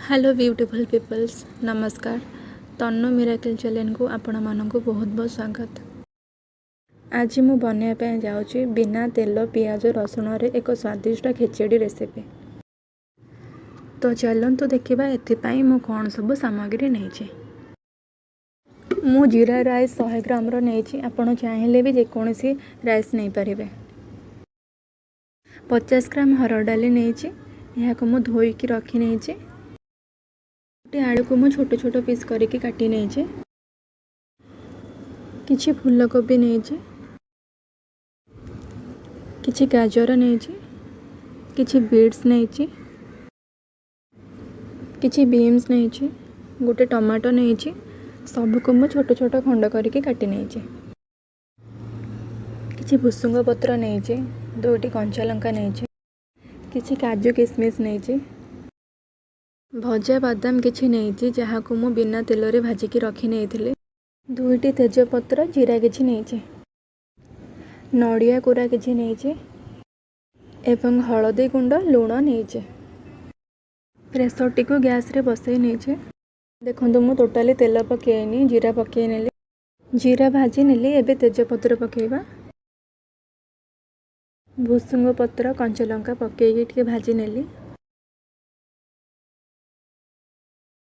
Hello beautiful People's, ନମସ୍କାର। ତନୁ miracle ଚ୍ୟାନେଲକୁ ଆପଣମାନଙ୍କୁ ବହୁତ ବହୁତ ସ୍ୱାଗତ। ଆଜି ମୁଁ ବନେଇବା ପାଇଁ ଯାଉଛି ବିନା ତେଲ, ପିଆଜ, ରସୁଣରେ ଏକ ସ୍ୱାଦିଷ୍ଟ ଖେଚେଡ଼ି ରେସିପି। ତ ଚାଲନ୍ତୁ ଦେଖିବା ଏଥିପାଇଁ ମୁଁ କ'ଣ ସବୁ ସାମଗ୍ରୀ ନେଇଛି। ମୁଁ ଜିରା ରାଇସ୍ 100 ଗ୍ରାମର ନେଇଛି। ଆପଣ ଚାହିଁଲେ ବି ଯେକୌଣସି ରାଇସ୍ ନେଇପାରିବେ। 50 ଗ୍ରାମ ହରଡ଼ ଡାଲି ନେଇଛି। ଏହାକୁ ମୁଁ ଧୋଇକି ରଖି ନେଇଛି। ଗୋଟେ ଆଳୁକୁ ମୁଁ ଛୋଟ ଛୋଟ ପିସ୍ କରିକି କାଟି ନେଇଛି। କିଛି ଫୁଲକୋବି ନେଇଛି, କିଛି ଗାଜର ନେଇଛି, କିଛି ବିଟ୍ସ ନେଇଛି, କିଛି ବିନ୍ସ ନେଇଛି, ଗୋଟେ ଟମାଟୋ ନେଇଛି। ସବୁକୁ ମୁଁ ଛୋଟ ଛୋଟ ଖଣ୍ଡ କରିକି କାଟି ନେଇଛି। କିଛି ଭୃସୁଙ୍ଗ ପତ୍ର ନେଇଛି, ଦୁଇଟି କଞ୍ଚା ଲଙ୍କା ନେଇଛି, କିଛି କାଜୁ କିସମିସ୍ ନେଇଛି, ଭଜା ବାଦାମ କିଛି ନେଇଛି, ଯାହାକୁ ମୁଁ ବିନା ତେଲରେ ଭାଜିକି ରଖି ନେଇଥିଲି, ଦୁଇଟି ତେଜପତ୍ର, ଜିରା କିଛି ନେଇଛି, ନଡ଼ିଆ କୋରା କିଛି ନେଇଛି ଏବଂ ହଳଦୀ ଗୁଣ୍ଡ, ଲୁଣ ନେଇଛି। ପ୍ରେସରଟିକୁ ଗ୍ୟାସରେ ବସେଇ ନେଇଛି। ଦେଖନ୍ତୁ, ମୁଁ ଟୋଟାଲି ତେଲ ପକେଇନି। ଜିରା ପକେଇ ନେଲି, ଜିରା ଭାଜି ନେଲି। ଏବେ ତେଜପତ୍ର ପକେଇବା। ଭୃସୁଙ୍ଗ ପତ୍ର, କଞ୍ଚା ଲଙ୍କା ପକେଇକି ଟିକେ ଭାଜି ନେଲି।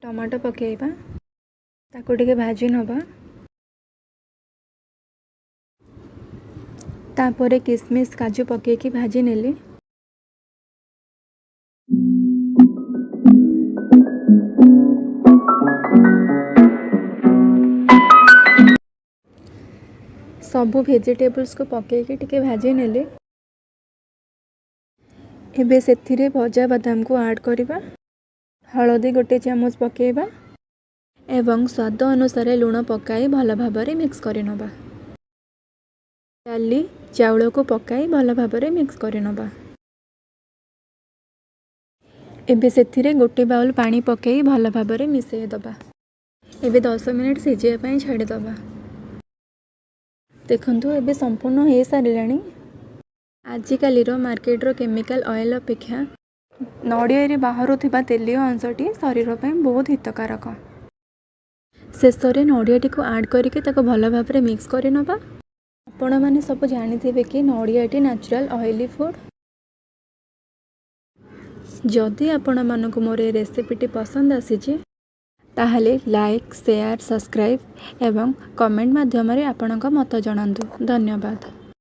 ଟମାଟୋ ପକେଇବା, ତାକୁ ଟିକେ ଭାଜି ନେବା। ତାପରେ କିସମିସ୍, କାଜୁ ପକେଇକି ଭାଜି ନେଲି। ସବୁ ଭେଜିଟେବୁଲ୍ସକୁ ପକେଇକି ଟିକେ ଭାଜି ନେଲି। ଏବେ ସେଥିରେ ଭଜା ବାଦାମକୁ ଆଡ଼୍ କରିବା। ହଳଦୀ ଗୋଟେ ଚାମଚ ପକାଇବା ଏବଂ ସ୍ୱାଦ ଅନୁସାରେ ଲୁଣ ପକାଇ ଭଲ ଭାବରେ ମିକ୍ସ କରିନେବା। ଡାଲି, ଚାଉଳକୁ ପକାଇ ଭଲ ଭାବରେ ମିକ୍ସ କରିନେବା। ଏବେ ସେଥିରେ ଗୋଟେ ବାଉଲ୍ ପାଣି ପକାଇ ଭଲ ଭାବରେ ମିଶାଇ ଦେବା। ଏବେ 10 ମିନିଟ୍ ସିଝିବା ପାଇଁ ଛାଡ଼ିଦେବା। ଦେଖନ୍ତୁ, ଏବେ ସମ୍ପୂର୍ଣ୍ଣ ହେଇସାରିଲାଣି। ଆଜିକାଲିର ମାର୍କେଟର କେମିକାଲ ଅଏଲ୍ ଅପେକ୍ଷା ନଡ଼ିଆରେ ବାହାରୁଥିବା ତେଲିୟ ଅଂଶଟି ଶରୀର ପାଇଁ ବହୁତ ହିତକାରକ। ଶେଷରେ ନଡ଼ିଆଟିକୁ ଆଡ଼୍ କରିକି ତାକୁ ଭଲ ଭାବରେ ମିକ୍ସ କରିନେବା। ଆପଣମାନେ ସବୁ ଜାଣିଥିବେ କି ନଡ଼ିଆଟି ନ୍ୟାଚୁରାଲ୍ ଅଏଲି ଫୁଡ଼୍। ଯଦି ଆପଣମାନଙ୍କୁ ମୋର ଏ ରେସିପିଟି ପସନ୍ଦ ଆସିଛି, ତାହେଲେ ଲାଇକ୍, ସେୟାର, ସବସ୍କ୍ରାଇବ୍ ଏବଂ କମେଣ୍ଟ ମାଧ୍ୟମରେ ଆପଣଙ୍କ ମତ ଜଣାନ୍ତୁ। ଧନ୍ୟବାଦ।